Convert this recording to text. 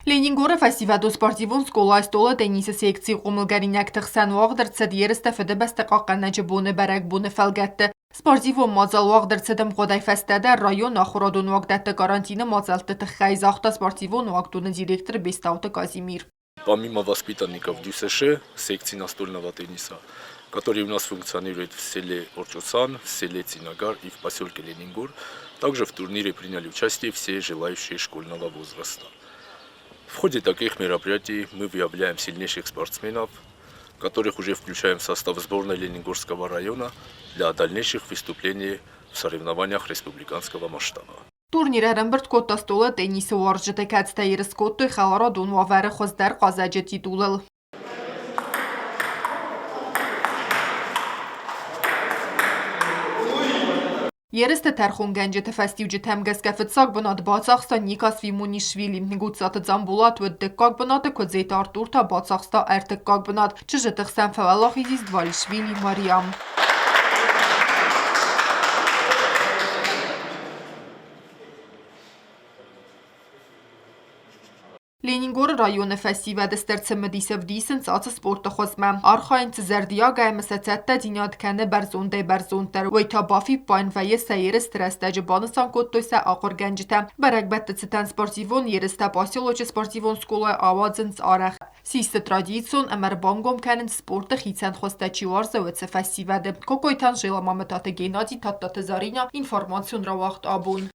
Ленингоры фӕсивӕдон спортивон скъолайы стъолы теннисы секцийы хъомылгӕнинӕгты хсӕн уагъд ӕрцыд ерыстӕ Фыдыбӕстӕ хъахъхъӕнӕджы боны бӕрӕгбоны фӕлгӕтты. Спортивон мадзал уагъд ӕрцыд ӕмгъуыдӕй фӕстӕдӕр районы ахуырадон уагдӕтты карантины мадзӕлтты тыххӕй, загъта спортивон уагдоны директор Бестауты Казимир. Помимо воспитанников ДЮСШ, секции настольного тенниса, который у нас функционирует в селе Орчосан, в селе Цинагар и в поселке Ленингор, также в турнире приняли участие все желающие школьного возраста. В ходе таких мероприятий мы выявляем сильнейших спортсменов, которых уже включаем в состав сборной Ленингорского района для дальнейших выступлений в соревнованиях республиканского масштаба. Турнир ӕрӕмбырд кодта стъолы теннисы уарзджыты, кӕцытӕ ерыс кодтой хӕларадон уавӕры хуыздӕр хъазӕджы титулыл. Ерысты тӕрхонгӕнджыты фӕстиуджытӕм гӕсгӕ фыццаг бынат бацахста Ника Свимонишвили. Гуццаты Дзамболат уыд дыккаг бынаты, Куыдзеты Артур та бацахста ӕртыккаг бынат. Чызджыты хсӕн фӕуӕлахиз ис Двалишвили Мариам. Ленингоры районы фӕсивӕды стыр цымыдис ӕвдисынц ацы спорты хуызмӕ. Архайынц зӕрдиагӕй ӕмӕ сӕ цӕттӕдзинад кӕны бӕрзондӕй-бӕрзонддӕр. Уый та бафиппайын вӕййы сӕ ерысты рӕстӕджы, банысан кодтой сӕ ахуыргӕнджытӕ. Бӕрӕгбӕтты цытӕн спортивон ерыстӕ поселочы спортивон скъолайы ауадзынц арӕх. Систы традицион ӕмӕ ӕрбангом кӕнынц спорты хицӕн хуызтӕ чи уарзы, уыцы фӕсивӕды. Кокойты Анжела, Мамытаты Геннадий, Тадтаты Заринӕ, информацион рауагъд абон.